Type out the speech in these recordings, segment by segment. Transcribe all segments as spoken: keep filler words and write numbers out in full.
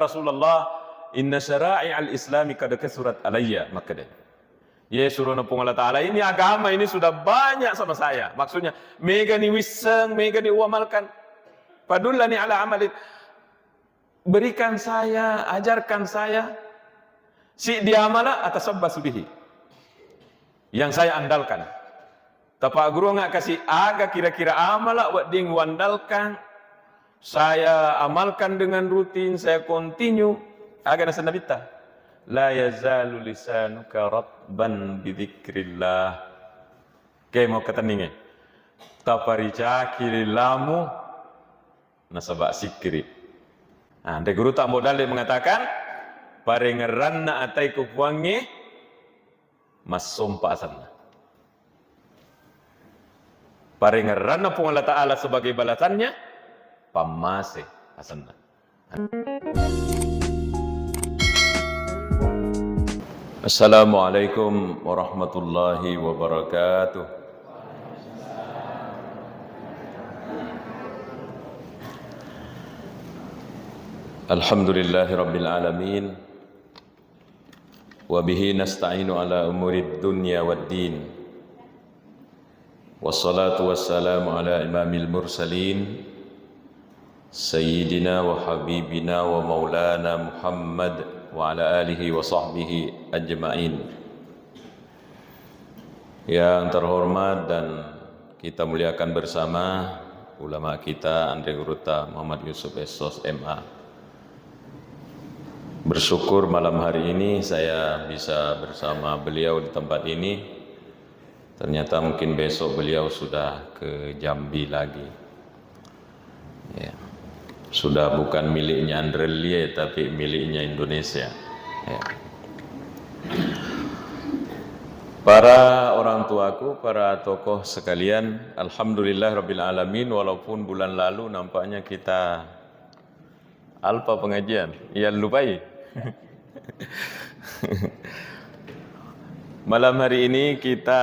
Rasulullah, inna syara'i'al Islami qad kasurat alayya, makkeda. Ye surona Puang Allah Ta'ala, ini agama ini sudah banyak sama saya. Maksudnya, megani wisseng, megani uamalkan. Fadullani ala amalin. Berikan saya, ajarkan saya. Si diamala atasabbasu bihi. Yang saya andalkan. Tapagurunga kasi aga kira-kira amala wedding wandalkan, saya amalkan dengan rutin, saya continue, aga nasenna Nabitta, "La yazalu lisanuka ratban bidzikrillah." Oke, mau keteninge. Taparicaki lilamu nasaba sikkiri. Nah, Anre Gurutta Ambo Dalle mengatakan, parengeranna atai ku Puangnge massompa asenna. Parengeranna Puang Allah Ta'ala sebagai balasannya, pammase asenna. Assalamualaikum warahmatullahi wabarakatuh. Alhamdulillahi rabbil alamin. Wa bihi nasta'inu ala umurid dunya wad din. Wassalatu wassalamu ala imamil mursalin, sayyidina wa habibina wa maulana Muhammad wa ala alihi wa sahbihi ajma'in. Yang terhormat dan kita muliakan bersama, ulama kita, Anre Gurutta Muhammad Yusuf Essos, M A. Bersyukur malam hari ini saya bisa bersama beliau di tempat ini. Ternyata mungkin besok beliau sudah ke Jambi lagi. Ya. Sudah bukan miliknya Anre Lie, tapi miliknya Indonesia. Ya. Para orang tuaku, para tokoh sekalian, alhamdulillah rabbil alamin, walaupun bulan lalu nampaknya kita alpa pengajian, ya lupai. Malam hari ini kita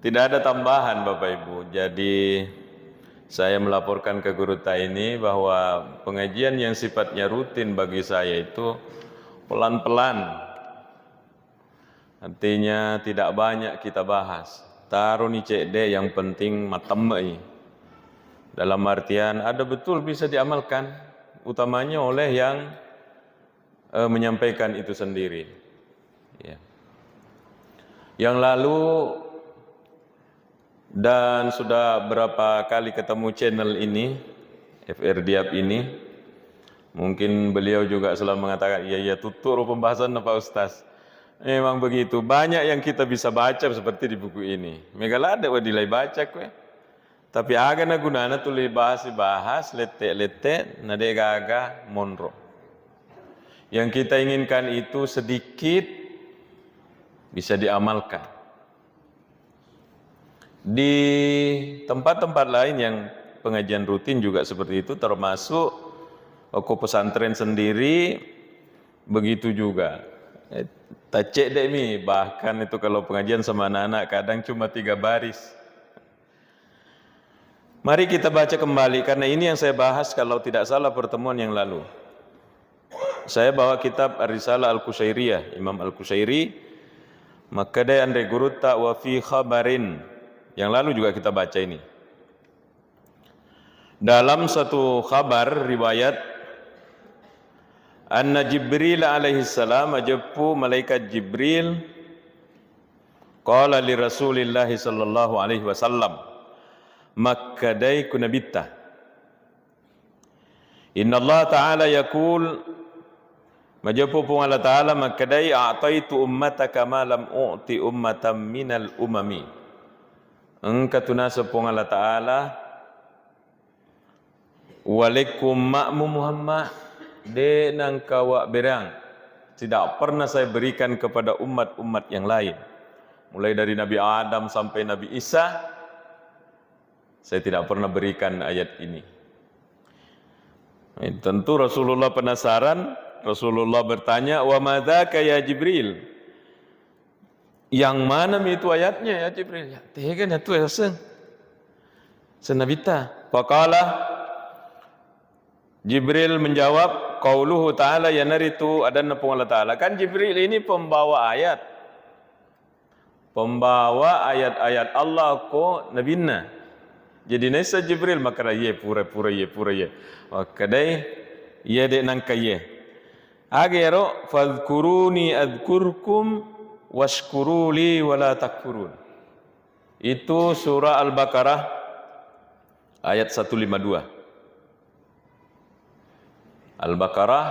tidak ada tambahan, Bapak Ibu. Jadi, saya melaporkan ke Gurutta ini bahwa pengajian yang sifatnya rutin bagi saya itu pelan-pelan. Artinya, tidak banyak kita bahas. Taroni cedde, yang penting matemmei. Dalam artian, ada betul bisa diamalkan, utamanya oleh yang, eh, menyampaikan itu sendiri. Ya. Yang lalu, dan sudah berapa kali ketemu channel ini, F R Diab ini, mungkin beliau juga selalu mengatakan, "Iya, iya, tuturu pembahasanna, Pak Ustaz." Memang begitu, banyak yang kita bisa baca seperti di buku ini. Mega ladde wedding lai baca kue. Tapi aga na gunana tuli bahas, bahas, lette-lette, na de gaga monro. Yang kita inginkan itu sedikit bisa diamalkan. Di tempat-tempat lain yang pengajian rutin juga seperti itu, termasuk okko pesantren sendiri begitu juga. Eh, tacedde mi, bahkan itu kalau pengajian sama anak-anak kadang cuma tiga baris. Mari kita baca kembali, karena ini yang saya bahas kalau tidak salah pertemuan yang lalu. Saya bawa kitab Ar-Risalah Al-Qusyairiyah, Imam Al-Qusyairi, makkedai Anre Gurutta, "Wa fi khabarin." Yang lalu juga kita baca ini. Dalam satu khabar riwayat, anna Jibril alaihi salam, majeppu malaikat Jibril, qala li Rasulillahi sallallahu alaihi wasallam, makkedai ku Nabitta, Innallaha ta'ala yaqul, majeppu Puang Allah Ta'ala makkedai, "A'taitu ummataka ma lam u'ti ummatan minal umami." Engka tu naseng Puang Allah Ta'ala, "Uwalekku umma'mu Muhammad, de' nangka uwabberang, tidak pernah saya berikan kepada umat-umat yang lain. Mulai dari Nabi Adam sampai Nabi Isa, saya tidak pernah berikan ayat ini." Eh, tentu Rasulullah penasaran, Rasulullah bertanya, "Wa madzaka ya Jibril?" "Yang mana mi itu ayatnya ya Jibril?" Ya, tega na tu aseng. Senabita. Faqala, Jibril menjawab, Qauluhu ta'ala, iyanaritu adanna Puang Allah Ta'ala. Kan Jibril ini pembawa ayat. Pembawa ayat-ayat Allah ko nabinna. Jadi naisseng Jibril makkeda, "Iye, pura, pura, iye, pura, iye." Makkedai, "Iye, de' nangka iye." Aga ero, "Fadhkuruni adzkurkum washkuru li wala takfurun." Itu surah Al-Baqarah ayat satu lima dua. Al-Baqarah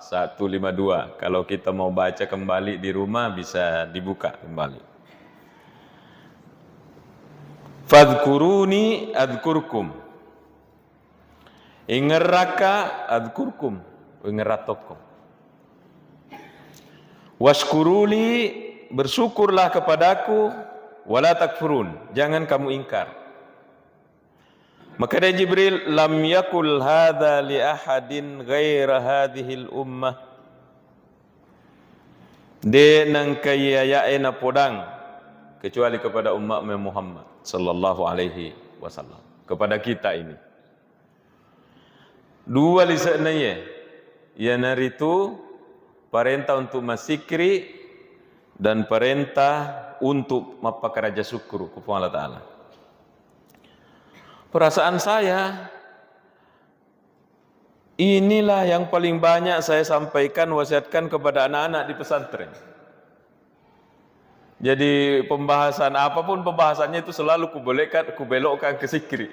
satu lima dua. Kalau kita mau baca kembali di rumah, bisa dibuka kembali. "Fadhkuruni adzkurkum." Ingerraka adzkurkum, ingerrattokko. "Washkuruli," bersyukurlah kepadaku, "wala takfurun," jangan kamu ingkar. Makkedai Jibril, "Lam yakul hadza li ahadin ghaira hadzihil ummah." De' nangka iyae napodang kecuali kepada ummatmu Muhammad sallallahu alaihi wasallam. Kepada kita ini. Dua lise'na iye, iyanaritu parenta untuk massikri dan parenta untuk mappakaraja sukkuru ku Puang Allah Ta'ala. Perasaan saya, inilah yang paling banyak saya sampaikan, wasiatkan kepada anak-anak di pesantren. Jadi, pembahasan, apapun pembahasannya itu selalu kubelokkan, kubelokkan ke sikri.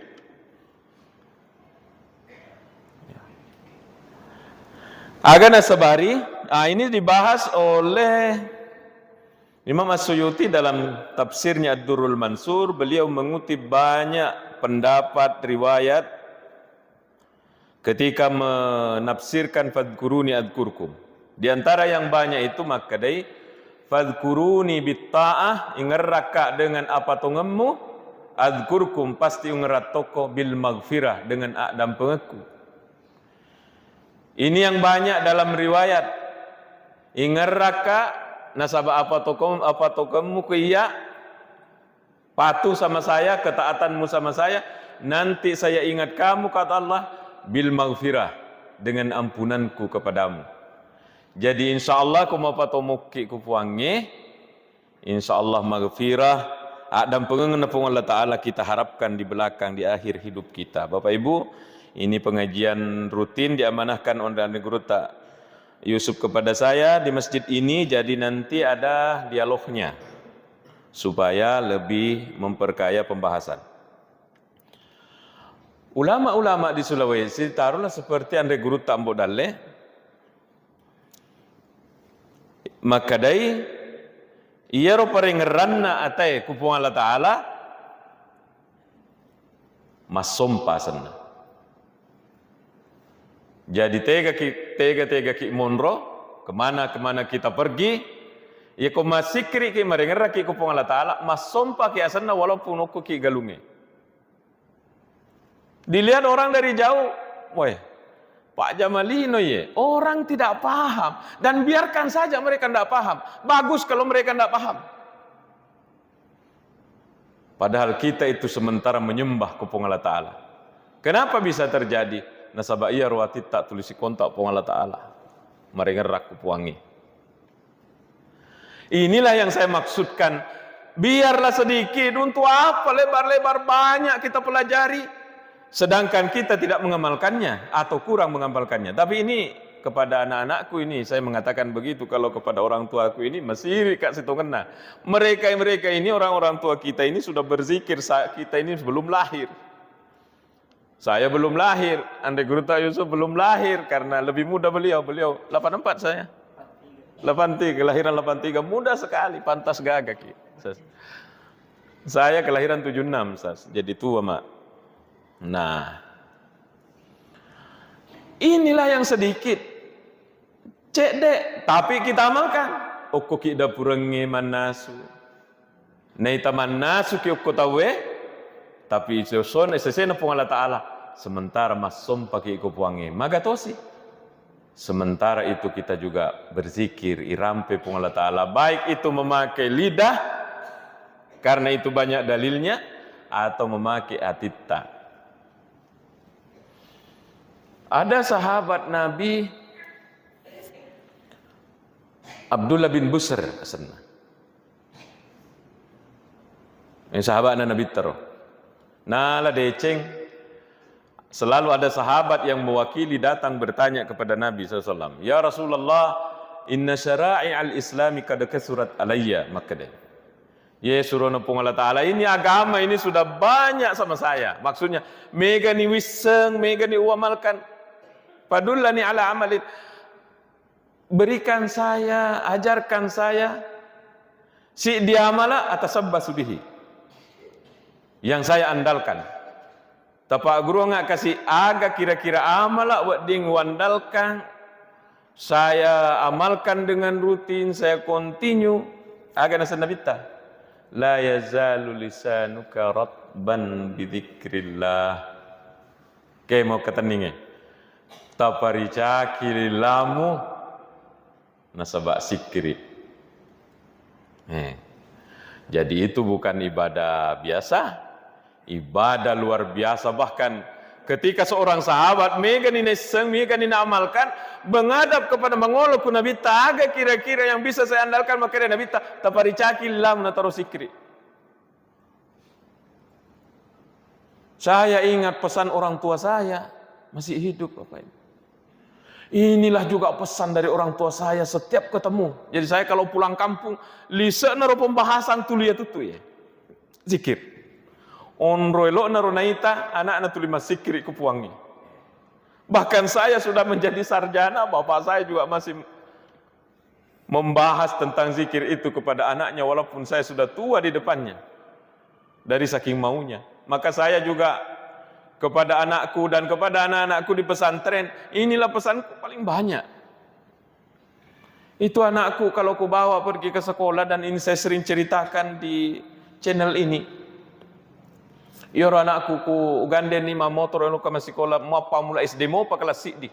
Aga nasabari, ah, ini dibahas oleh Imam As-Suyuti dalam tafsirnya Ad-Durrul Mansur. Beliau mengutip banyak pendapat, riwayat, ketika menafsirkan "Fadhkuruni adzkurkum." Di antara yang banyak itu makkedai, "Fadhkuruni bitta'ah," ingerrakka dengan apa tongemmu, "adzkurkum," pasti ungerrattokko, "bil maghfirah," dengan addampengekku. Ini yang banyak dalam riwayat. Ingerrakka nasaba apa tokom-, apa tokommu ke iya, patuh sama saya, ketaatanmu sama saya, nanti saya ingat kamu, kata Allah, "bil maghfirah," dengan ampunanku kepadamu. Jadi, insya Allah, ku mapatomokki ku Puangnge, insya Allah maghfirah, addampengengna Puang Allah Ta'ala kita harapkan di belakang, di akhir hidup kita. Bapak Ibu, ini pengajian rutin diamanahkan oleh Anda Guru Ta Yusuf kepada saya di masjid ini, jadi nanti ada dialognya supaya lebih memperkaya pembahasan. Ulama-ulama di Sulawesi, taruhlah seperti Anre Gurutta Ambo Dalle, makkedai, iyaro parengngeranna atae ku Puang Allah Ta'ala, massompa asenna. Jadi tegaki, tega-tegaki monro, kemana-kemana kita pergi, iya ko massikkiriki, marengngerraki ku Puang Allah Ta'ala, massompaki asenna walaupun okkoki galungnge. Dilihat orang dari jauh, "Weh, Pak Jamalino ye." Orang tidak paham. Dan biarkan saja mereka tidak paham. Bagus kalau mereka tidak paham. Padahal kita itu sementara menyembah ku Puang Allah Ta'ala. Kenapa bisa terjadi? Nasaba iyaro atitta tuli sikontak Puang Allah Ta'ala. Marengngerrakku Puangnge. Inilah yang saya maksudkan. Biarlah sedikit, untuk apa lebar-lebar banyak kita pelajari, sedangkan kita tidak mengamalkannya atau kurang mengamalkannya. Tapi ini kepada anak-anakku ini saya mengatakan begitu, kalau kepada orang tuaku ini masih ka sitongenna. Mereka-mereka ini, orang-orang tua kita ini sudah berzikir saat kita ini belum lahir. Saya belum lahir, Anre Gurutta Yusuf belum lahir karena lebih muda beliau. Beliau delapan empat saya. Delapan tiga, kelahiran delapan tiga, muda sekali, pantas gagah ki. Saya kelahiran tujuh enam, Sas. Jadi tua, Mak. Nah, inilah yang sedikit. Cedde, tapi kita amalkan. Okkoki dapurengnge mannasu. Naita mannasuki okko tauwe, tapi sesona, sesena Puang Allah Ta'ala, sementara massompaki ko Puangnge, maga tosi. Sementara itu kita juga berzikir, irampe Puang Allah Ta'ala, baik itu memakai lidah, karena itu banyak dalilnya, atau memakai atitta. Ada sahabat Nabi, Abdullah bin Busr asenna. Ini sahabatna Nabitta ro. Nala deceng, selalu ada sahabat yang mewakili datang bertanya kepada Nabi sallallahu alaihi wasallam, "Ya Rasulullah, inna syara'i al-Islami qad kasurat alayya," makkeda. Ye surona Puang Allah Ta'ala, ini agama ini sudah banyak sama saya. Maksudnya, megani wisseng, megani uamalkan. Fadullani ala amalin. Berikan saya, ajarkan saya, si diamala atasabbasu bihi. Yang saya andalkan. Tapagguruanga kasi aga kira-kira amala wedding wandalkan, saya amalkan dengan rutin, saya continue. Aga nasenna Nabitta? La yazalu lisanuka ratban bidzikrillah. Kemo keteninge. Taparicaki lilamu nasaba sikkiri. Eh. Jadi itu bukan ibadah biasa, ibadah luar biasa. Bahkan ketika seorang sahabat megani naisseng, megani naamalkan, menghadap kepada mangolo ku Nabitta, aga kira-kira yang bisa saya andalkan, makkeda Nabitta, taparicaki lam nataro sikkiri. Saya ingat pesan orang tua saya, masih hidup Bapak Ibu. Inilah juga pesan dari orang tua saya setiap ketemu. Jadi saya kalau pulang kampung, lise'na ro pembahasan tuli ya tutu ya. Zikir. Onro elo'na ro naita, anakna tuli massikkiri ku Puangnge. Bahkan saya sudah menjadi sarjana, bapak saya juga masih membahas tentang zikir itu kepada anaknya walaupun saya sudah tua di depannya dari saking maunya. Maka saya juga kepada anakku dan kepada anak-anakku di pesantren, inilah pesanku paling banyak. Itu anakku kalau kubawa pergi ke sekolah, dan ini saya sering ceritakan di channel ini. Iyaro anakku ku gandeni mammotor elo ka massikola, mappamula S D mopa kelas siddi.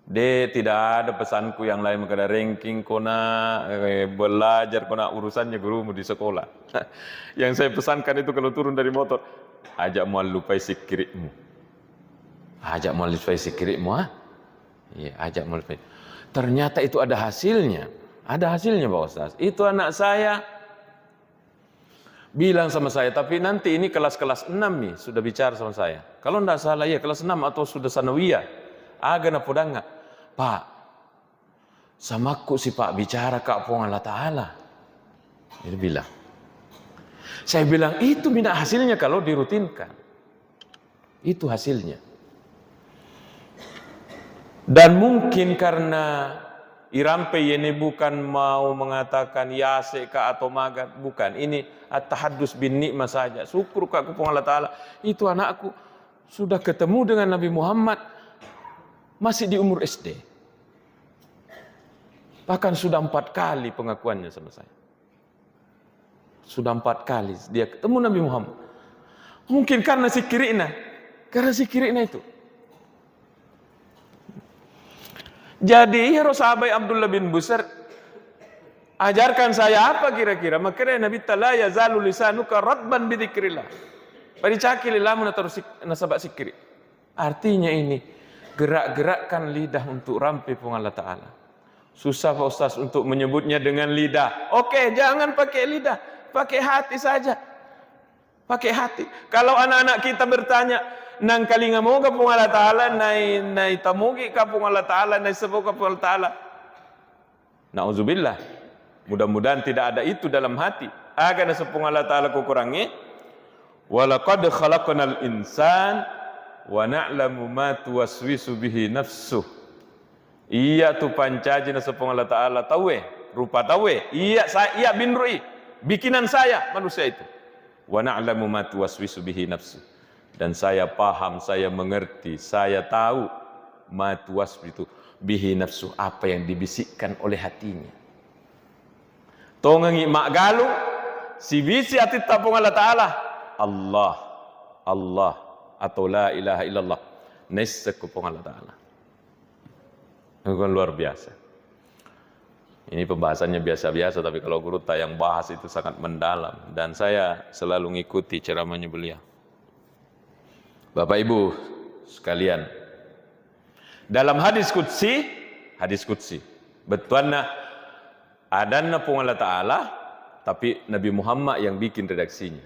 De, tidak ada pesanku yang lain, makkeda ranking kona, eh, belajar kona, urusannya gurumu di sekolah. Yang saya pesankan itu kalau turun dari motor, ajak muallupai sikkiri'mu. Ajak muallupai sikkiri'mu, ah. Iya, ajak muallupai. Ternyata itu ada hasilnya. Ada hasilnya, Pak Ustaz. Itu anak saya bilang sama saya, tapi nanti ini kelas-kelas enam nih sudah bicara sama saya. Kalau ndak salah, iya, kelas enam atau sudah sanawiyah. Aga napodangnga, "Pak, samakku sipabbicara ka Puang Allah Ta'ala." Dia bilang. Saya bilang, "Itu mina hasilnya kalau dirutinkan." Itu hasilnya. Dan mungkin karena irampe ini bukan mau mengatakan yase ka atau maga, bukan. Ini at-tahaddus bin nikmah saja. Syukur ka ku Puang Allah Ta'ala. Itu anakku sudah ketemu dengan Nabi Muhammad masih di umur S D. Bahkan sudah empat kali pengakuannya sama saya. Sudah empat kali dia ketemu Nabi Muhammad. Mungkin karena sikkiri'na. Karena sikkiri'na itu. Jadi, iyaro sahabai Abdullah bin Busar, "Ajarkan saya apa kira-kira?" Makkeda Nabitta, "La yazalu lisanuka ratban bidzikrillah." Paricaki lilamu nataro sik-, nasaba sikkiri. Artinya ini, gerak-gerakkan lidah untuk rampe Puang Allah Ta'ala. Susah, Pak Ustaz, untuk menyebutnya dengan lidah. Oke, jangan pakai lidah, pakai hati saja. Pakai hati. Kalau anak-anak kita bertanya, "Nangkalinga moga Puang Allah Ta'ala, nai, nai tamugi ka Puang Allah Ta'ala, nai sebo ka Puang Allah Ta'ala?" Nauzubillah. Mudah-mudahan tidak ada itu dalam hati. Aga naseng Puang Allah Ta'ala ku Korangnge, "Walaqad khalaqnal insan wa na'lamu ma tuwaswisu bihi nafsuh." Iya tu pancaji naseng Puang Allah Ta'ala tauwe, rupa tauwe. Iya sa-, iya binrui, bikinan saya manusia itu. "Wa na'lamu ma tuwaswisu bihi nafsuh." Dan saya paham, saya mengerti, saya tahu ma tuwaswisu bihi nafsuh, apa yang dibisikkan oleh hatinya. Tongengi maggalung, sibisi atitta Puang Allah Ta'ala, "Allah, Allah," atau "La ilaha illallah." Naisseng ku Puang Allah Ta'ala. Itu kan luar biasa. Ini pembahasannya biasa-biasa, tapi kalau gurutta yang bahas itu sangat mendalam. Dan saya selalu ngikuti ceramahnya beliau. Bapak Ibu sekalian, dalam hadis qudsi, hadis qudsi, bettuanna, Adanna Puang Allah Ta'ala, tapi Nabi Muhammad yang bikin redaksinya.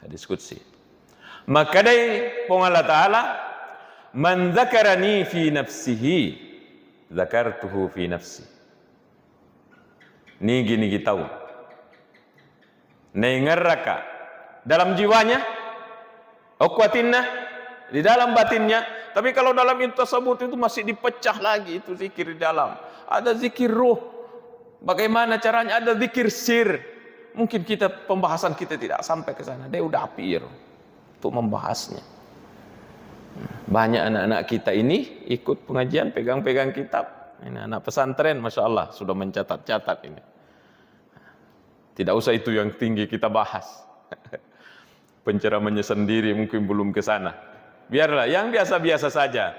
Hadis qudsi. Makkedai Puang Allah Ta'ala, "Man dzakarani fi nafsihi, dzakartuhu fi nafsi." Nigi-nigi tau naingerraka dalam jiwanya, okko atinna, di dalam batinnya. Tapi kalau dalam itu tasawuf itu masih dipecah lagi itu zikir di dalam. Ada zikir ruh. Bagaimana caranya? Ada zikir sir. Mungkin kita, pembahasan kita tidak sampai ke sana. Dia udah apir untuk membahasnya. Banyak anak-anak kita ini ikut pengajian, pegang-pegang kitab. Ini anak pesantren, Masya Allah, sudah mencatat-catat ini. Tidak usah itu yang tinggi kita bahas. Penceramahnya sendiri mungkin belum ke sana. Biarlah, yang biasa-biasa saja.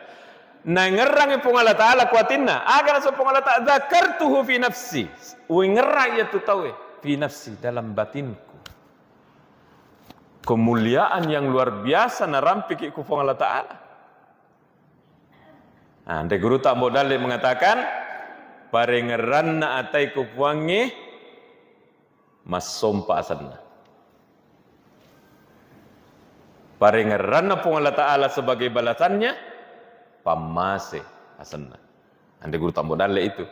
Naingerrangi Puang Allah Ta'ala kuatinna. Aga naseng Puang Allah Ta'ala, "Dzakartuhu fi nafsi." Uingerrang iya tu tauwe, fi nafsi, dalam batinku. Kemuliaan yang luar biasa narampiki ku Puang Allah Ta'ala. Nah, Anre Guru Tambo Dalle mengatakan, "Parengerranna atai ku Puangnge, massompa asenna." Parengerranna Puang Allah Ta'ala sebagai balasannya, pammase asenna. Anre Guru Tambo Dalle itu.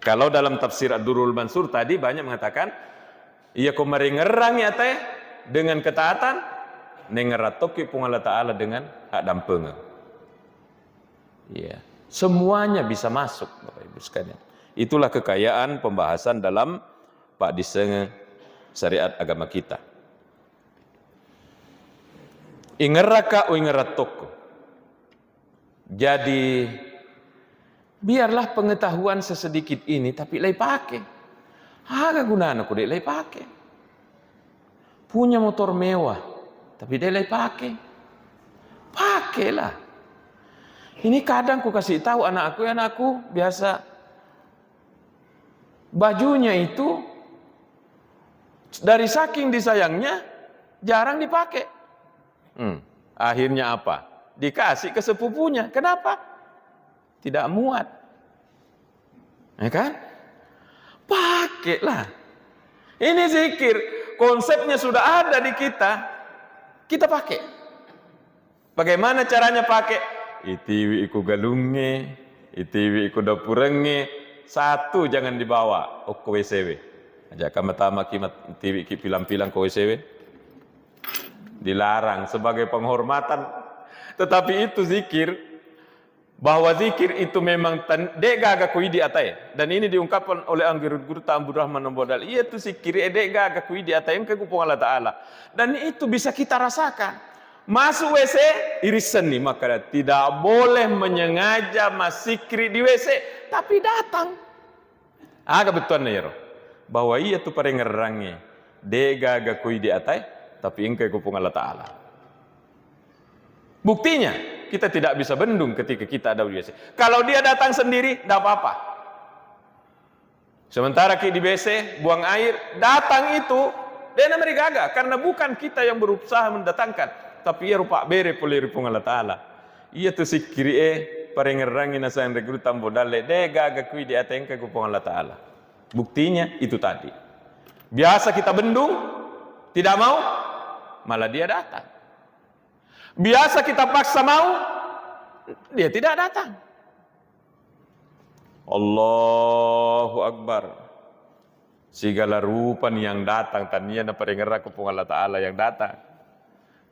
Kalau dalam tafsir Ad-Durrul Mansur tadi banyak mengatakan, iya ko marengerrangi atae dengan ketaatan, nengerang tokki Puang Allah Ta'ala dengan addampengeng. Iya. Semuanya bisa masuk, Bapak Ibu sekalian. Itulah kekayaan pembahasan dalam paddissengeng syariat agama kita. Ingerraka, uingerang tokko. Jadi, biarlah pengetahuan sesedikit ini, tapi lai pake. Aga gunana ko de lai pake? Punya motor mewah, tapi de lai pake. Pakelah. Ini kadang ku kasih tahu anakku, "Ya, anakku, biasa bajunya itu dari saking disayangnya jarang dipakai." Hmm. Akhirnya apa? Dikasih ke sepupunya. Kenapa? Tidak muat. Ya kan? Pakailah. Ini zikir, konsepnya sudah ada di kita. Kita pakai. Bagaimana caranya pakai? Itiwi ku galungnge, itiwi ku dapurengnge, satu jangan dibawa, okko W C we. Aja kama tamaki mat-, tiwi ki pilang-pilang ko W C we. Dilarang sebagai penghormatan. Tetapi itu zikir, bahwa zikir itu memang tan-, de gaga kuidi atae. Dan ini diungkapkan oleh Anre Guru Tambo Abdurrahman Tambo Dalle. Iya tu zikir, eh, de gaga kuidi atae, engka ku Puang Allah Ta'ala. Dan itu bisa kita rasakan. Masuk W C, irissenni, maka tidak boleh menyengaja massikiri di W C, tapi datang. Aga bettuanna iyaro? Bahwa iya tu parengerrangnge, de gaga kuidi atae, tapi engka ku Puang Allah Ta'ala. Buktinya, kita tidak bisa bendung ketika kita ada di W C. Kalau dia datang sendiri, tidak apa-apa. Sementara ki di W C, buang air, datang itu, de namarigaga, karena bukan kita yang berusaha mendatangkan, tapi iyaro pabbere pole ri Puang Allah Ta'ala. Iya tu sikkiri e, parengerrangngi naseng Anre Guru Tambo Dalle, de gaga kuidi atae, engka ku Puang Allah Ta'ala. Buktinya itu tadi. Biasa kita bendung, tidak mau, malah dia datang. Biasa kita paksa mau, dia tidak datang. Allahu Akbar. Segala rupa nih yang datang, tania naparengerrang ku Puang Allah Ta'ala yang datang.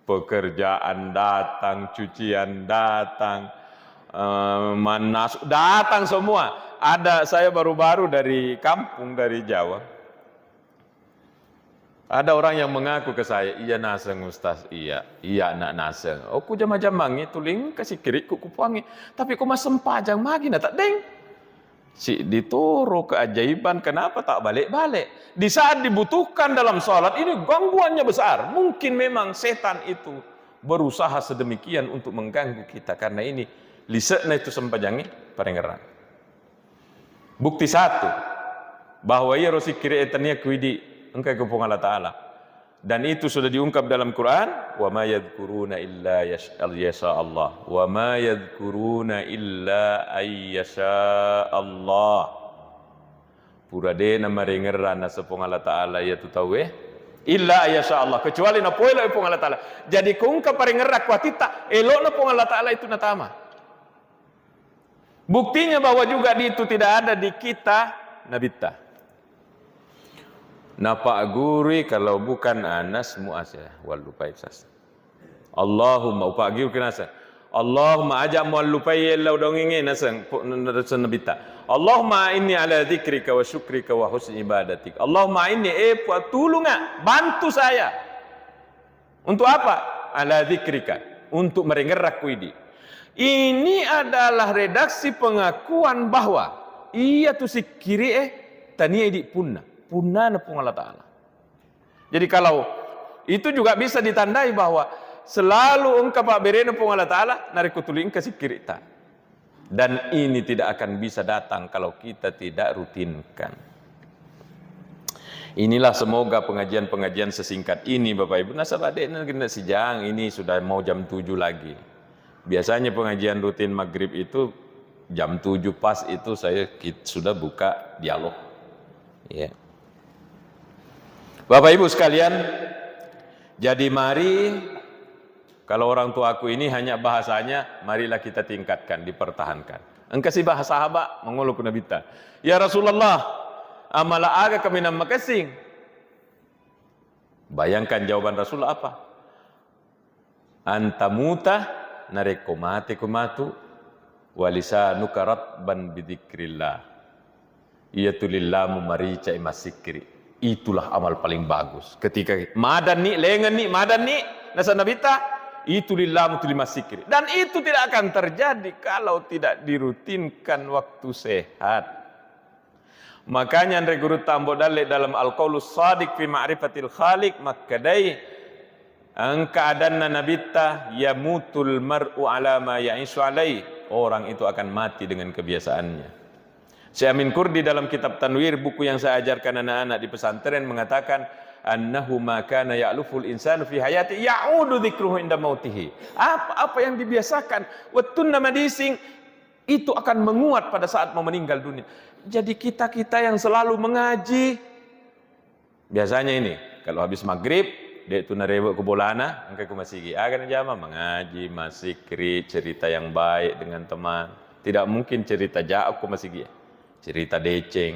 Pekerjaan datang, cucian datang, eh, mannasu datang semua. Ada, saya baru-baru dari kampung, dari Jawa. Ada orang yang mengaku ke saya, "Iya naseng, Ustaz, iya, iya anak naseng. Oh, ku jama-jamangi tuling kasikkirikku ku Puangnge. Tapi ku massempajang magi na taddeng." Siddi toro keajaiban, kenapa tak balik-balik? Di saat dibutuhkan dalam salat, ini gangguannya besar. Mungkin memang setan itu berusaha sedemikian untuk mengganggu kita. Karena ini lisekna itu sempajangi parengerrang. Bukti satu, bahwa iyaro sikkiri e tania kuidi engka ku Puang Allah Ta'ala. Dan itu sudah diungkap dalam Quran, "Wa ma yadzkuruna illa yash-, yasha Allah. Wa ma yadzkuruna illa ay yasha Allah." Pura de' namarengerrang naseng Puang Allah Ta'ala iyatu tauwe, illa ayyasha Allah, kecuali napoeloi Puang Allah Ta'ala. Jadi, ko engka parengerrang ko atitta, elo'na Puang Allah Ta'ala itu natama. Buktinya bahwa juga di itu tidak ada di kita nabitta. Napaggurui kalau bukan Anas Muaz, ya, wallupai sasa. Allahumma, upagguru kenasa. Allahumma, aja' muallupai ellau dongengnge naseng, pu-, naseng nabitta. Allahumma inni ala dzikrika wa syukrika wa husni ibadatik. Allahumma inni, eh, Puang, tulunga, bantu saya. Untuk apa? Ala dzikrika, untuk marengerrang ko idi. Ini adalah redaksi pengakuan bahwa iyatu sikkiri'e tania idi punna, punnana Puang Allah Ta'ala. Jadi kalau itu juga bisa ditandai bahwa selalu engka pabberena Puang Allah Ta'ala narekko tuli engka sikkiri'ta. Dan ini tidak akan bisa datang kalau kita tidak rutinkan. Inilah semoga pengajian-pengajian sesingkat ini, Bapak Ibu, nasaba de'na genna sijang, ini sudah mau jam tujuh lagi. Biasanya pengajian rutin maghrib itu jam tujuh pas itu saya kit-, sudah buka dialog. Ya. Bapak Ibu sekalian, jadi mari, kalau orang tuaku ini hanya bahasanya, marilah kita tingkatkan, dipertahankan. Engkasi bahasa sahabat mangolo ku Nabitta, "Ya Rasulullah, amala aga kaminang makessing?" Bayangkan jawaban Rasul apa? "Anta muta, narekko mate ko matu, walisanuka ratban bidzikrillah." Iyatu lillamu marica'i massikkiri. Itulah amal paling bagus. Ketika madanni, lengenni, madanni, naseng Nabitta, itu lillamu tuli massikkiri. Dan itu tidak akan terjadi kalau tidak dirutinkan waktu sehat. Makanya anre Gurutta Ambo Dalle dalam Al-Qaulus Shadiq fi Ma'rifatil Khaliq makkedai, engka adanna Nabitta, "Yamutul mar'u ala ma ya'ishu alaih." Orang itu akan mati dengan kebiasaannya. Syekh Amin Kurdi dalam kitab Tanwir, buku yang saya ajarkan anak-anak di pesantren, mengatakan, "Annahu ma kana ya'luful insanu fi hayati ya'udu dzikruhu inda mautihi." Apa-apa yang dibiasakan wettunna madising, itu akan menguat pada saat mau meninggal dunia. Jadi kita-kita yang selalu mengaji, biasanya ini, kalau habis maghrib, de' tu narewe' ko bolana, engka ko masigi. Aga najama? Mengaji, massikkiri, cerita yang baik dengan teman. Tidak mungkin cerita jahat ko masigi. Cerita deceng.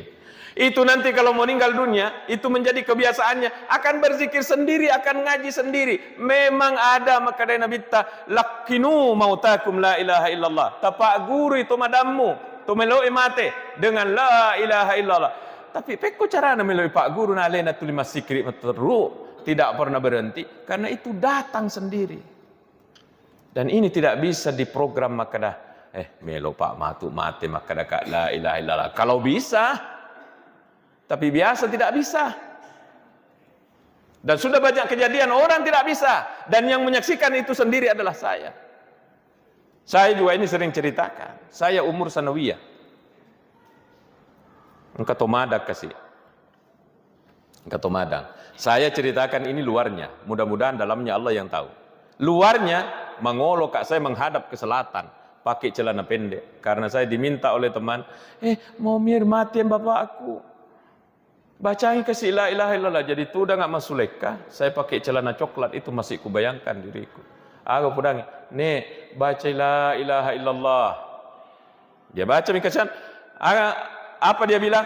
Itu nanti kalau mau meninggal dunia, itu menjadi kebiasaannya. Akan berzikir sendiri, akan ngaji sendiri. Memang ada makkeda Nabitta, "Lakkinu mautakum la ilaha illallah." Tapaggurui to madammu, to melo'i mate dengan la ilaha illallah. Tapi pekko carana melo'i pagguru na alena tuli massikkiri matteru, tidak pernah berhenti, karena itu datang sendiri. Dan ini tidak bisa diprogram makkeda, "Eh, melo pa matu mate makkeda ka la ilaha illallah." Kalau bisa, tapi biasa tidak bisa. Dan sudah banyak kejadian orang tidak bisa. Dan yang menyaksikan itu sendiri adalah saya. Saya juga ini sering ceritakan. Saya umur sanawiyah. Engka to madang kasi. Engka to madang. Saya ceritakan ini luarnya. Mudah-mudahan dalamnya Allah yang tahu. Luarnya, mangolo ka saya menghadap ke selatan. Pakai celana pendek. Karena saya diminta oleh teman, "Eh, mau mir mati bapakku. Bacangi kasi la ilaha illallah." Jadi tudang massulekka, saya pakai celana coklat itu masih kubayangkan diriku. Aga pudangi, "Nek, baca la ilaha illallah." Dia baca mika sian, aga, apa dia bilang?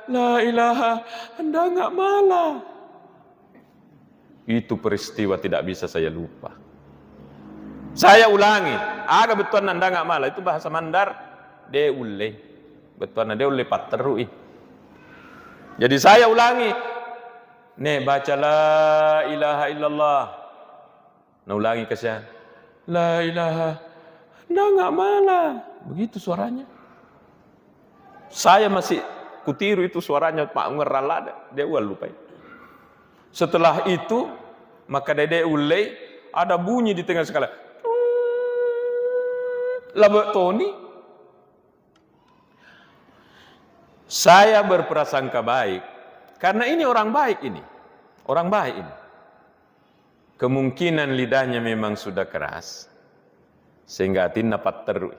"La ilaha, anda nggak malah." Itu peristiwa tidak bisa saya lupa. Saya ulangi, aga bettuanna anda nggak malah, itu bahasa Mandar, de ulle. Bettuanna de ulle patterui. Jadi saya ulangi, "Nek, baca la ilaha illallah." Naulangi kasihan, "La ilaha, anda nggak malah." Begitu suaranya. Saya masih kutiru itu suaranya, Pak Ngerrala, de uallupai. Setelah itu, maka dede ullei, ada bunyi di tengah sekali. Labe toni. Saya berprasangka baik, karena ini orang baik ini. Orang baik ini. Kemungkinan lidahnya memang sudah keras, sehingga atinna patterui.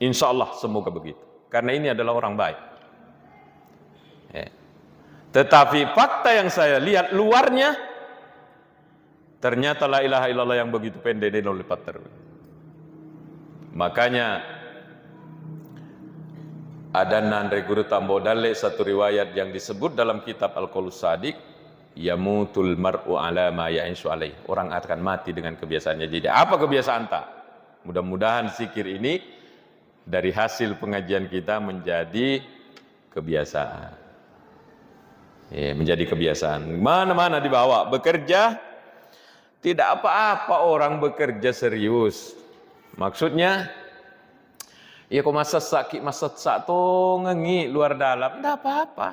Insya Allah, semoga begitu. Karena ini adalah orang baik. Tetapi fakta yang saya lihat luarnya, ternyata la ilaha illallah yang begitu pendek de' naulle patterru. Makanya adanna anre gurutta Ambo Dalle satu riwayat yang disebut dalam kitab Al-Qaulus Sadiq, "Yamutul mar'u ala ma ya'isyu alaih." Orang akan mati dengan kebiasaannya. Jadi apa kebiasaanta? Mudah-mudahan zikir ini dari hasil pengajian kita menjadi kebiasaan. Ya, menjadi kebiasaan. Mana-mana dibawa, bekerja, tidak apa-apa orang bekerja serius. Maksudnya, ya ko masessaki, masessa tongengi luar dalam, ndak apa-apa.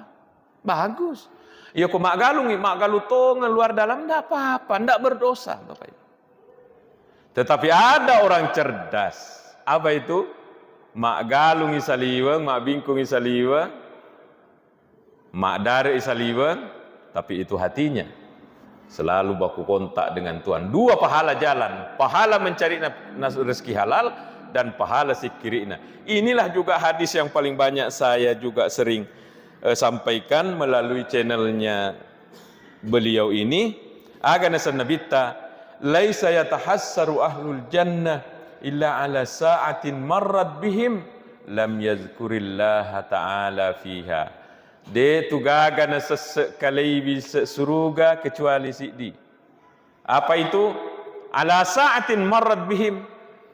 Bagus. Ya ko maggalungi, maggalu tongeng luar dalam, ndak apa-apa, ndak berdosa, Bapak Ibu. Tetapi ada orang cerdas. Apa itu? Maggalungi saliweng, mabbingkungi saliweng, maddarei saliweng, tapi itu hatinya selalu baku kontak dengan Tuhan. Dua pahala jalan, pahala mencari na-, nas-, rezeki halal dan pahala sikkiri'na. Inilah juga hadis yang paling banyak saya juga sering, eh, sampaikan melalui channelnya beliau ini. Aga nasenna Nabitta, "Laisa yatahassaru ahlul jannah illa ala sa'atin marrat bihim lam yadhkurillaha ta'ala fiha." De' tu gaga nasesse kalei lise' suruga kecuali siddi. Apa itu? Ala sa'atin marrat bihim.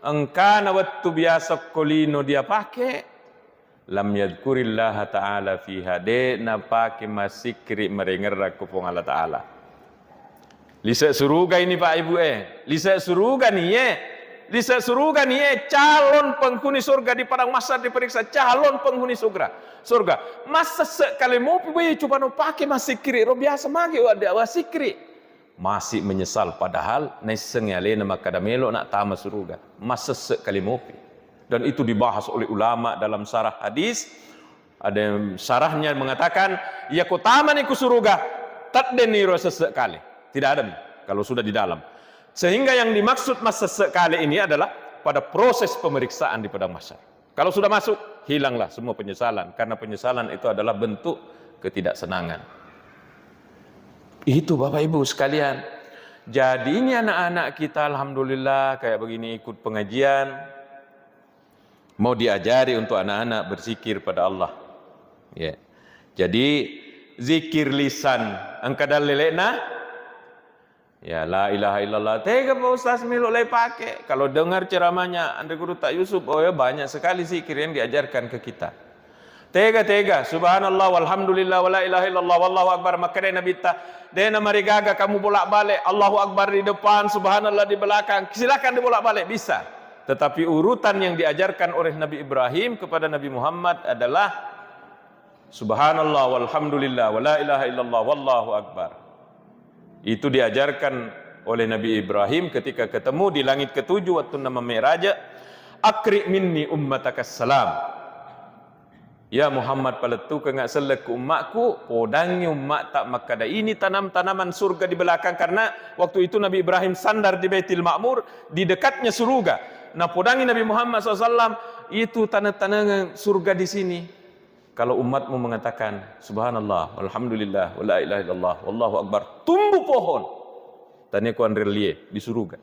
Engkana wettu biasa ko lino dia pake, lam yadhkurillaha ta'ala fiha, de' napake massikkiri marengerrang ko Puang Allah Ta'ala. Lise' suruga ini, Pak Ibu, eh. Lise' suruga ni, eh. Lise' suruga ni, eh. Calon penghuni surga di padang mahsyar diperiksa. Calon penghuni surga. Surga. Massesse kale mopi, boy, coba no pake massikkiri. Ro biasa mage wa-, wa sikkiri. Masih menyesal, padahal naissengngi alena makkada melo na tama suruga. Massesse kale mopi. Dan itu dibahas oleh ulama dalam syarah hadis. Ada yang syarahnya mengatakan, "Iya ko tamani ku suruga, teddenni ro sesse kale." Tidak ada mi kalau sudah di dalam. Sehingga yang dimaksud massesse kale ini adalah pada proses pemeriksaan di padang mahsyar. Kalau sudah masuk, hilanglah semua penyesalan, karena penyesalan itu adalah bentuk ketidaksenangan. Itu, Bapak Ibu sekalian. Jadi, ini anak-anak kita, alhamdulillah, kayak begini ikut pengajian, mau diajari untuk anak-anak berzikir pada Allah. Ya. Jadi, zikir lisan, engka dalle' lele'na, ya, la ilaha illallah. Tega, Pak Ustaz, melo lai pake? Kalau dengar ceramahnya Anre Gurutta Yusuf, oh ya, banyak sekali zikir yang diajarkan ke kita. Tega, tega, subhanallah, walhamdulillah, wala ilaha illallah, wallahu akbar. Makkedai Nabitta, de' namarigaga kamu bolak-balik, Allahu Akbar di depan, subhanallah di belakang. Silakan dibolak-balik, bisa. Tetapi urutan yang diajarkan oleh Nabi Ibrahim kepada Nabi Muhammad adalah subhanallah, walhamdulillah, wala ilaha illallah, wallahu akbar. Itu diajarkan oleh Nabi Ibrahim ketika ketemu di langit ketujuh waktu nama mi'raj, "Aqri' minni ummataka salam." Ya Muhammad, palettukengnga selleng ku ummakku, podangngi ummatta makkada ini tanam-tanaman surga di belakang, karena waktu itu Nabi Ibrahim sandar di Baitul Ma'mur, di dekatnya suruga. Napodangngi Nabi Muhammad sallallahu alaihi wasallam, itu tanam-tanaman surga di sini. Kalau umatmu mengatakan, "Subhanallah, walhamdulillah, wala ilaha illallah, wallahu akbar," tumbuh pohon. Tania ku anre lie di suruga.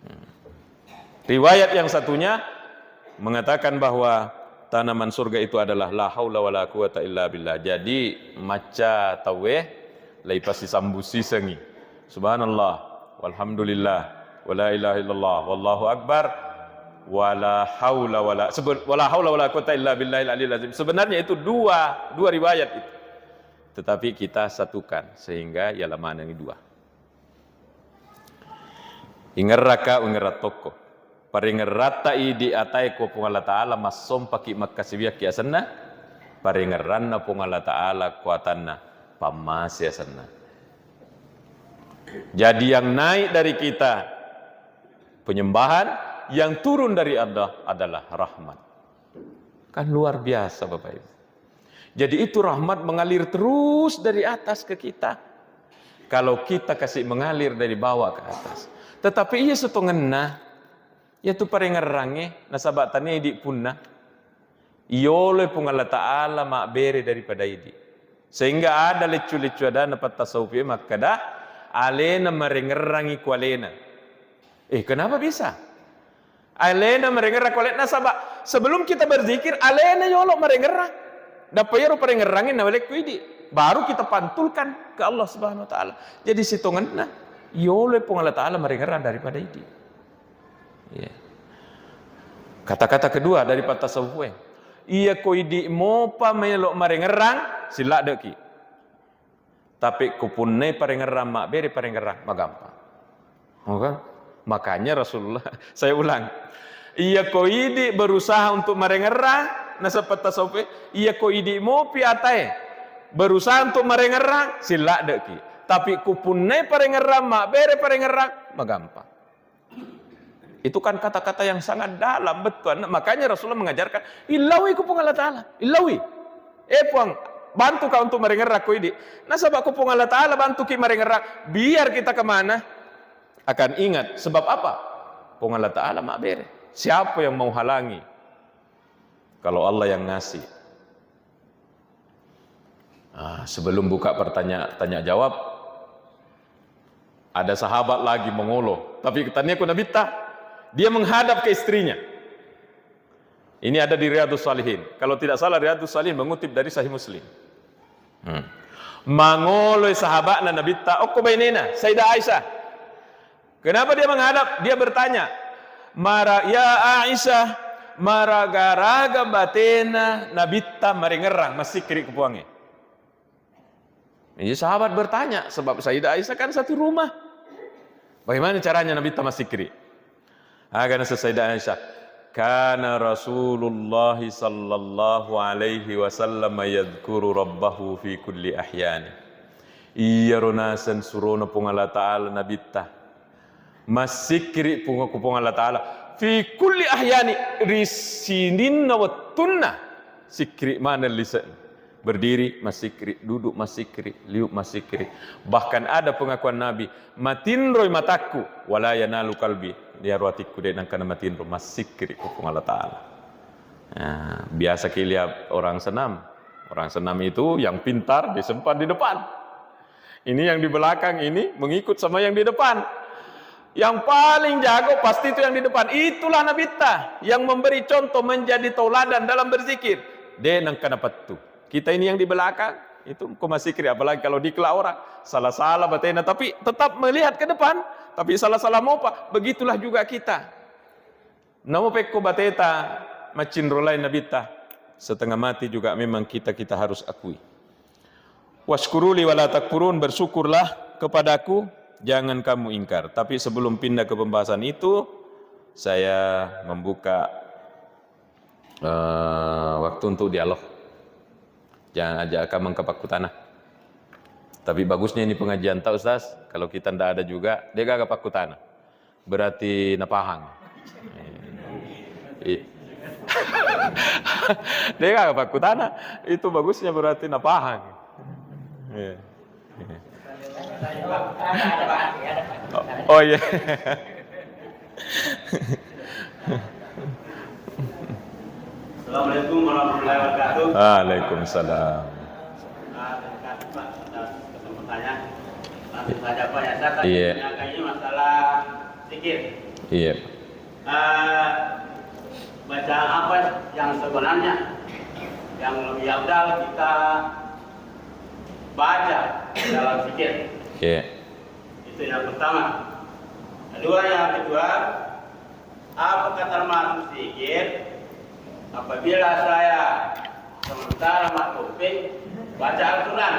Hmm. Riwayat yang satunya mengatakan bahwa tanaman surga itu adalah la haula wala quwata illa billah. Jadi, macca tauwe, lai pasisambusisengngi. Subhanallah, walhamdulillah, wala ilaha illallah, wallahu akbar, wala haula wala, sebe-, wala haula wala quwata illa billahil aliyil azim. Sebenarnya itu dua, dua riwayat itu. Tetapi kita satukan sehingga ya lamanengngi dua. Ingerraka, ingerra tokko. Paringerratta idi atae ko Puang Allah Ta'ala, massompaki makkasiwiakki asenna, paringerranna Puang Allah Ta'ala ko atanna, pammase asenna. Jadi yang naik dari kita penyembahan, yang turun dari Allah adalah rahmat. Kan luar biasa, Bapak Ibu. Jadi itu rahmat mengalir terus dari atas ke kita. Kalau kita kasih mengalir dari bawah ke atas. Tetapi iya setongenna, iya tu parengerrangnge, nasaba tania idi punna. Iyolo Puang Allah Ta'ala mabbere daripada idi. Sehingga ada leccu-leccu adanna pattasawuf e makkeda, alena marengerrangi ku alena. Eh, kenapa bisa? Alena marengerrang ku alena, nasaba sebelum kita berzikir, alena yolo marengerrang. Dappa iyaro parengerrangnge nawalekku idi. Baru kita pantulkan ke Allah Subhanahu wa Ta'ala. Jadi sitongenna, yolo Puang Allah Ta'ala marengerrang daripada idi. Iya. Kata-kata kedua dari pattasawuf e, iya ko idi mopa melo marengerrang, silladdeki. Tapi ko punnai parengerrang mabbere, parengerrang magampang. Oke? Makanya Rasulullah, saya ulang, iya ko idi berusaha untuk marengerrang, nasaba tasawuf e, iya ko idi mopi atae berusaha untuk marengerrang, silladdeki. Tapi ko punnai parengerrang mabbere, parengerrang magampang. Itu kan kata-kata yang sangat dalam, betul. Makanya Rasulullah mengajarkan, "Illaui ku Puang Allah Ta'ala, illaui. Eh Puang, bantu ka untuk marengerrang ko idi." Nasaba ko Puang Allah Ta'ala bantuki marengerrang, biar kita kemana, akan ingat. Sebab apa? Puang Allah Ta'ala mabbere. Siapa yang mau halangi kalau Allah yang ngasih? Ah, sebelum buka pertanya-, tanya jawab, ada sahabat lagi mangolo. Tapi tania ku Nabitta, dia menghadap ke istrinya. Ini ada di Riyadhus Shalihin. Kalau tidak salah, Riyadhus Shalihin mengutip dari Sahih Muslim. Hmm. Mangoloi sahabatna Nabitta, okko bainena, Sayyidah Aisyah. Kenapa dia menghadap? Dia bertanya, "Mara-, ya Aisyah, maraga-raga batena Nabitta marengerrang, massikkiri ku Puangnge?" Jadi sahabat bertanya, sebab Sayyidah Aisyah kan satu rumah. Bagaimana caranya Nabitta massikkiri? Aga naseng Sayyidah Aisyah, "Kana Rasulullah sallallahu alaihi wasallam yadzkuru rabbahu fi kulli ahyani." Iyaro naseng surona Puang Allah Ta'ala Nabitta massikkiri Puang, ku Puang Allah Ta'ala, fi kulli ahyani, ri sininna wettunna sikkiri maneng lise'na. Berdiri massikkiri, duduk massikkiri, liuk massikkiri. Bahkan ada pengakuan Nabi, "Matinroi matakku, wala yanalu kalbi." Iyaro atikku de' nengka namatinro, massikkiri ku Puang Allah Ta'ala. Nah, biasa ki lihat orang senam. Orang senam itu yang pintar disimpan di depan. Ini yang di belakang ini mengikut sama yang di depan. Yang paling jago pasti itu yang di depan. Itulah Nabitta yang memberi contoh, menjadi tauladan dalam berzikir. De' nengka napettu. Kita ini yang di belakang, itu ko massikkiri, apalagi kalau dikela orang, salah-salah batena, tapi tetap melihat ke depan, tapi salah-salah mopa, begitulah juga kita. Namo pekko bateta maccinro lain Nabitta, setengah mati juga memang kita, kita harus akui. "Washkuruli wala takfurun," bersyukurlah kepadaku, jangan kamu ingkar. Tapi sebelum pindah ke pembahasan itu, saya membuka, eh, waktu untuk dialog. Jangan ajak kamu ke pakkutana. Tapi bagusnya ini pengajian, tak, Ustaz? Kalau kita ndak ada juga, de' gaga pakkutana. Berarti napahang. I-, de' gaga pakkutana, itu bagusnya berarti napahang. Iya. Oh, iya. Assalamualaikum warahmatullahi wabarakatuh. Waalaikumsalam. Ah, terima kasih, Pak, atas kesempatannya. Langsung saja, Pak, ya. Saya tadi, iya, menanyakan ini masalah zikir. Iya. Eh, bacaan apa yang sebenarnya yang lebih afdal kita baca dalam zikir? Iya. Itu yang pertama. Kedua, yang kedua, apakah termasuk zikir apabila saya sementara makkuping baca Al-Quran?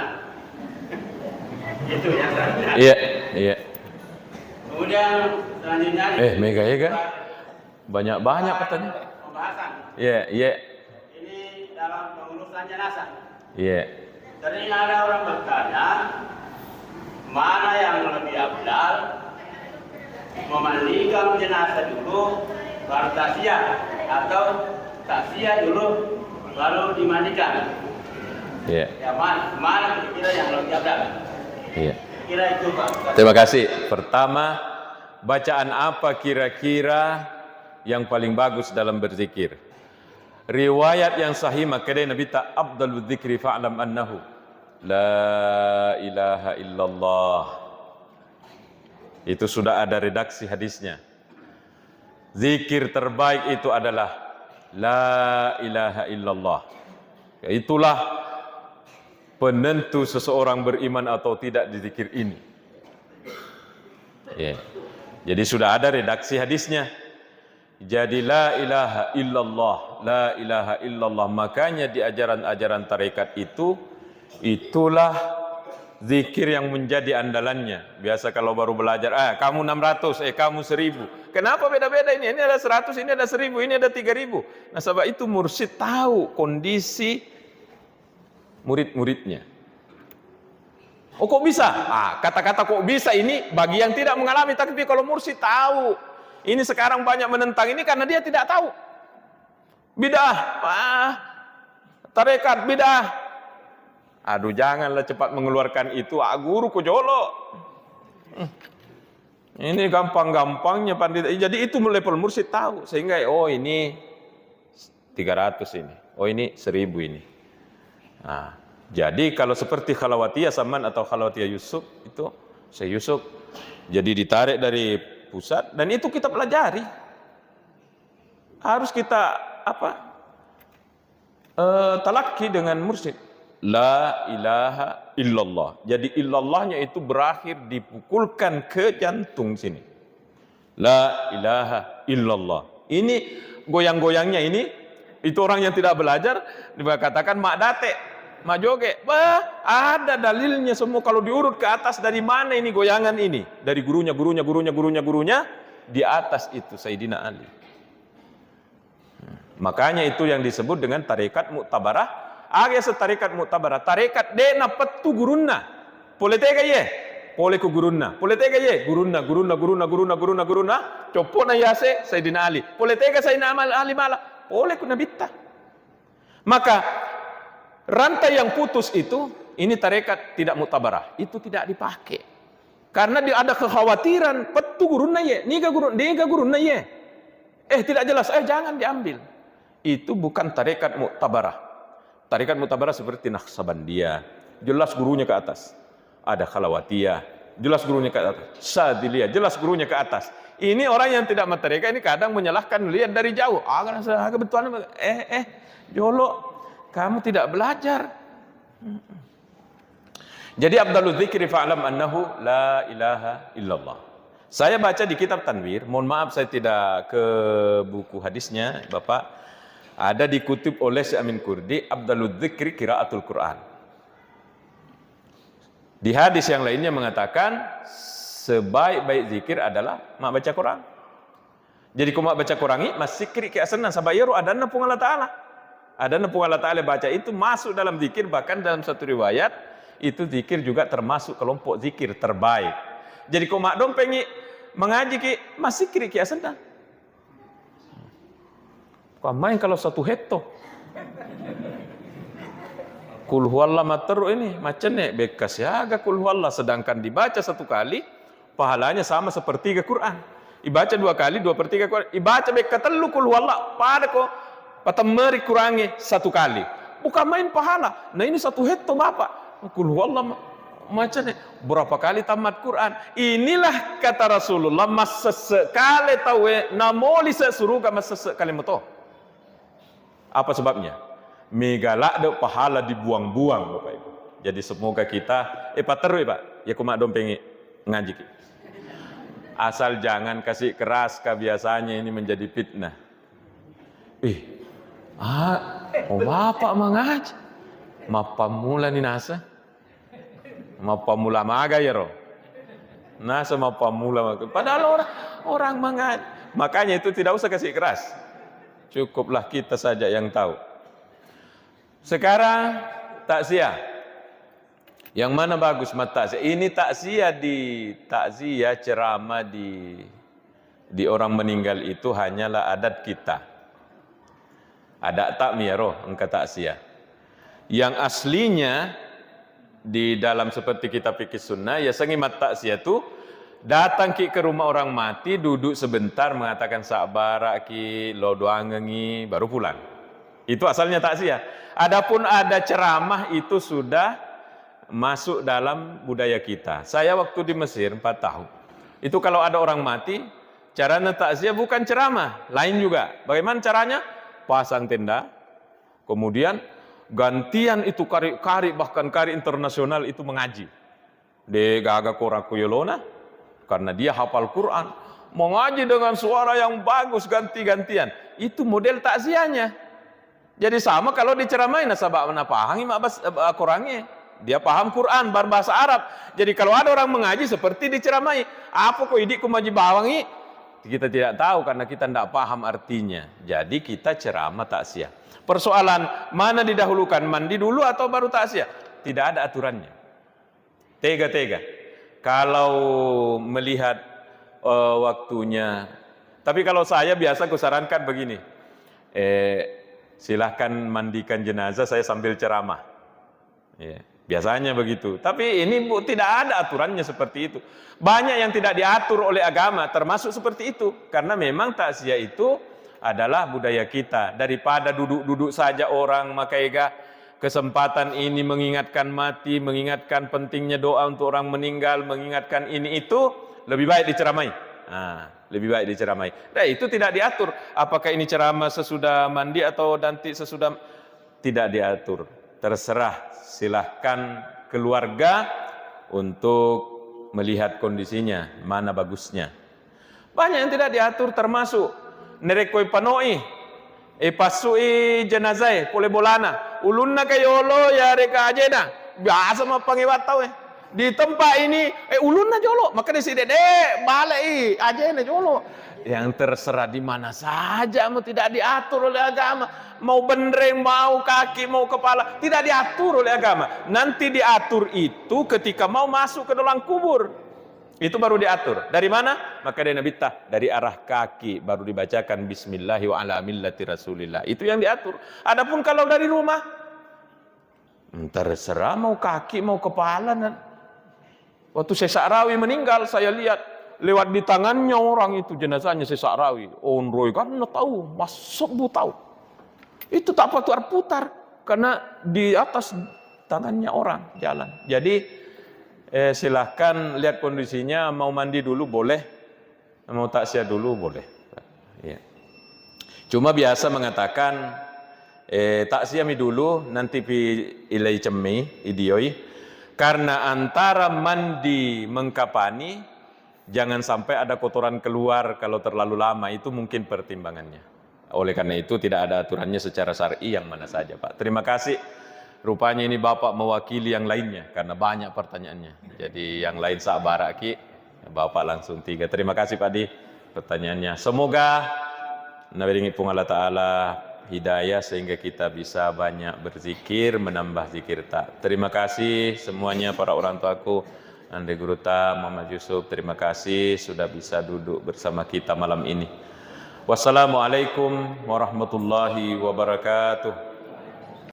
Itu yang saya. Iya, iya. Kemudian selanjutnya, eh, mega, ya, kan? Banyak-banyak pertanyaan. Pembahasan. Iya, iya. Ini dalam pengurusan jenazah. Iya. Sering ada orang bertanya, mana yang lebih afdal, memandikan jenazah dulu, baru takziah, atau takziah dulu, baru dimandikan? Iya. Ya, ma-, mana kira-kira yang lebih afdal? Iya. Kira itu, Pak. Terima kasih. Pertama, bacaan apa kira-kira yang paling bagus dalam berzikir? Riwayat yang sahih makkedai Nabitta, "Afdalu dzikri fa'lam annahu." La ilaha illallah. Itu sudah ada redaksi hadisnya. Zikir terbaik itu adalah la ilaha illallah. Itulah penentu seseorang beriman atau tidak di zikir ini. Ya. Jadi sudah ada redaksi hadisnya. Jadi la ilaha illallah, la ilaha illallah. Makanya di ajaran-ajaran tarekat itu, itulah zikir yang menjadi andalannya. Biasa kalau baru belajar, "Ah, kamu enam ratus, eh, kamu seribu." Kenapa beda-beda ini? Ini ada seratus, ini ada seribu, ini ada tiga ribu. Nasaba itu mursyid tahu kondisi murid-muridnya. "Oh, kok bisa?" Ah, kata-kata "kok bisa" ini bagi yang tidak mengalami, tapi kalau mursyid tahu. Ini sekarang banyak menentang ini karena dia tidak tahu. Bid'ah, ah, tarekat bid'ah. Aduh, janganlah cepat mengeluarkan itu, ah, guru ku jolo. Hmm. Ini gampang-gampangnya pandita. Jadi itu level mursyid tahu, sehingga, "Oh, ini tiga ratus ini, oh, ini seribu ini." Nah, jadi kalau seperti Khalawatiyah Saman atau Khalawatiyah Yusuf itu, Syekh Yusuf, jadi ditarik dari pusat dan itu kita pelajari. Harus kita apa? Eh, talakki dengan mursyid. La ilaha illallah. Jadi illallahnya itu berakhir dipukulkan ke jantung sini. La ilaha illallah. Ini goyang-goyangnya ini, itu orang yang tidak belajar, dikatakan mak date, mak joge. Bah, ada dalilnya semua kalau diurut ke atas dari mana ini goyangan ini. Dari gurunya, gurunya, gurunya, gurunya, gurunya. Di atas itu Sayyidina Ali. Makanya itu yang disebut dengan tarekat muktabarah. Aga yaseng tarekat muktabarah? Tarekat de' napettu gurunna. Pole tega iye? Pole ku gurunna. Pole tega iye? Gurunna, gurunna, gurunna, gurunna, gurunna, gurunna. Coppo'na yase Sayyidina Ali. Pole tega Sayyidina Amal-, Ali mala? Pole ku nabitta. Maka rantai yang putus itu, ini tarekat tidak muktabarah. Itu tidak dipakai. Karena dia ada kekhawatiran, pettu gurunna ye, niga guru, niga gurunna ye. Eh, tidak jelas, eh, jangan diambil. Itu bukan tarekat muktabarah. Tarekat muktabarah seperti Naqsabandiyah, jelas gurunya ke atas. Ada Khalawatiyah, jelas gurunya ke atas. Sadiliyah, jelas gurunya ke atas. Ini orang yang tidak matarekat ini kadang menyalahkan, lihat dari jauh. Aga, aga betulan, eh, eh, jolo, kamu tidak belajar. Jadi afdalu dzikri fa'lam annahu la ilaha illallah. Saya baca di kitab Tanwir, mohon maaf saya tidak ke buku hadisnya, Bapak. Ada dikutip oleh Syekh Amin Kurdi, afdalu dzikri qiraatul Quran. Di hadis yang lainnya mengatakan sebaik-baik zikir adalah mak baca Quran. Jadi ko mabbaca Qurangngi, massikkiriki asenna, saba iyaro adanna Puang Allah Ta'ala. Adanna Puang Allah Ta'ala baca itu masuk dalam zikir, bahkan dalam satu riwayat, itu zikir juga termasuk kelompok zikir terbaik. Jadi ko maddompengngi mangajiki, massikkiriki asenna. Ko main kalau satu hetto. Kul huwallah matteru ini, macenne, bekka siaga kul huwallah, sedangkan dibaca satu kali, pahalanya sama sepertiga Quran. Ibaca dua kali, dua per tiga Quran. Ibaca bekka tellu kul huwallah, pada ko patemmeri Qurangnge satu kali. Bukan main pahala. Nah, ini satu hetto, Bapak. Kul huwallah ma-, macenne. Berapa kali tamat Quran? Inilah kata Rasulullah, massesse kale tauwe, namoli se suruga massesse kale moto. Apa sebabnya? Mega ladde pahala dibuang-buang, Bapak Ibu. Jadi semoga kita, eh, patterui, Pak, ya, ku maddompengi ngajiki. Asal jangan kasih keras, Kak, biasanya ini menjadi fitnah. Ih, ah, oh, Bapak mangaji. Mappammula ni nasa. Mappammula maga iyaro. Nasa mappammula maga. Padahal orang, orang mangaji. Makanya itu tidak usah kasih keras. Cukuplah kita saja yang tahu. Sekarang takziah. Yang mana bagus mat takziah? Ini takziah di, takziah ceramah di, di orang meninggal itu hanyalah adat kita. Adat tak miaro engka takziah. Yang aslinya di dalam seperti kitab fikih sunnah, ya sengi mat takziah tu datang ki ke rumah orang mati, duduk sebentar, mengatakan sabara ki, lo doangengi, baru pulang. Itu asalnya takziah. Adapun ada ceramah, itu sudah masuk dalam budaya kita. Saya waktu di Mesir empat tahun, itu kalau ada orang mati, caranya takziah bukan ceramah, lain juga. Bagaimana caranya? Pasang tenda, kemudian gantian itu kari-kari, bahkan kari internasional itu mengaji. De gaga korang ku yolona, karena dia hafal Quran. Mengaji dengan suara yang bagus, ganti-gantian. Itu model takziahnya. Jadi sama kalau diceramai, nasaba napahangi mabbas-, eh, Qurannya. Dia paham Quran, berbahasa Arab. Jadi kalau ada orang mengaji seperti diceramai. Apa ko idi ku maji bawangi? Kita tidak tahu karena kita tidak paham artinya. Jadi kita ceramah takziah. Persoalan mana didahulukan, mandi dulu atau baru takziah? Tidak ada aturannya. Tega-tega. Kalau melihat, eh, waktunya. Tapi kalau saya biasa kusarankan begini, eh, silahkan mandikan jenazah saya sambil ceramah. Ya, biasanya begitu. Tapi ini, Bu, tidak ada aturannya seperti itu. Banyak yang tidak diatur oleh agama, termasuk seperti itu. Karena memang takziah itu adalah budaya kita. Daripada duduk-duduk saja orang, maka ega kesempatan ini mengingatkan mati, mengingatkan pentingnya doa untuk orang meninggal, mengingatkan ini itu, lebih baik diceramai. Nah, lebih baik diceramai. Dan itu tidak diatur. Apakah ini ceramah sesudah mandi atau nanti sesudah, tidak diatur. Terserah, silahkan keluarga untuk melihat kondisinya, mana bagusnya. Banyak yang tidak diatur, termasuk narekko ipanoi, ipassui jenazae pole bolana, ulunna ka yolo yareka ajena, biasa mappangewa tau e. Di tempat ini, eh, ulunna jolo, maka di sini de bale i ajena jolo. Yang terserah di mana saja, mau tidak diatur oleh agama. Mau benreng, mau kaki, mau kepala, tidak diatur oleh agama. Nanti diatur itu ketika mau masuk ke dalam kubur. Itu baru diatur. Dari mana? Maka dari Nabitta, dari arah kaki baru dibacakan bismillahi wa ala millati Rasulillah. Itu yang diatur. Adapun kalau dari rumah, terserah mau kaki, mau kepala. Waktu Syekh Sa'rawi meninggal, saya lihat lewat di tangannya orang itu jenazahnya Syekh Sa'rawi. Onroi kan tahu, masuk bu tahu. Itu tak putar-putar karena di atas tangannya orang jalan. Jadi, eh, silahkan lihat kondisinya, mau mandi dulu boleh, mau takziah dulu boleh. Iya. Cuma biasa mengatakan, eh, takziah mi dulu, nanti pi ilai cemmi, idioi. Karena antara mandi mengkapani, jangan sampai ada kotoran keluar kalau terlalu lama, itu mungkin pertimbangannya. Oleh karena itu, tidak ada aturannya secara syar'i yang mana saja, Pak. Terima kasih. Rupanya ini Bapak mewakili yang lainnya, karena banyak pertanyaannya. Jadi, yang lain sabar, Ki. Bapak langsung tiga. Terima kasih, Pak Di, pertanyaannya. Semoga nabiringi Puang Allah Ta'ala hidayah sehingga kita bisa banyak berzikir, menambah zikir tak. Terima kasih semuanya, para orang tuaku. Andre Guruta, Muhammad Yusuf, terima kasih sudah bisa duduk bersama kita malam ini. Wassalamualaikum warahmatullahi wabarakatuh.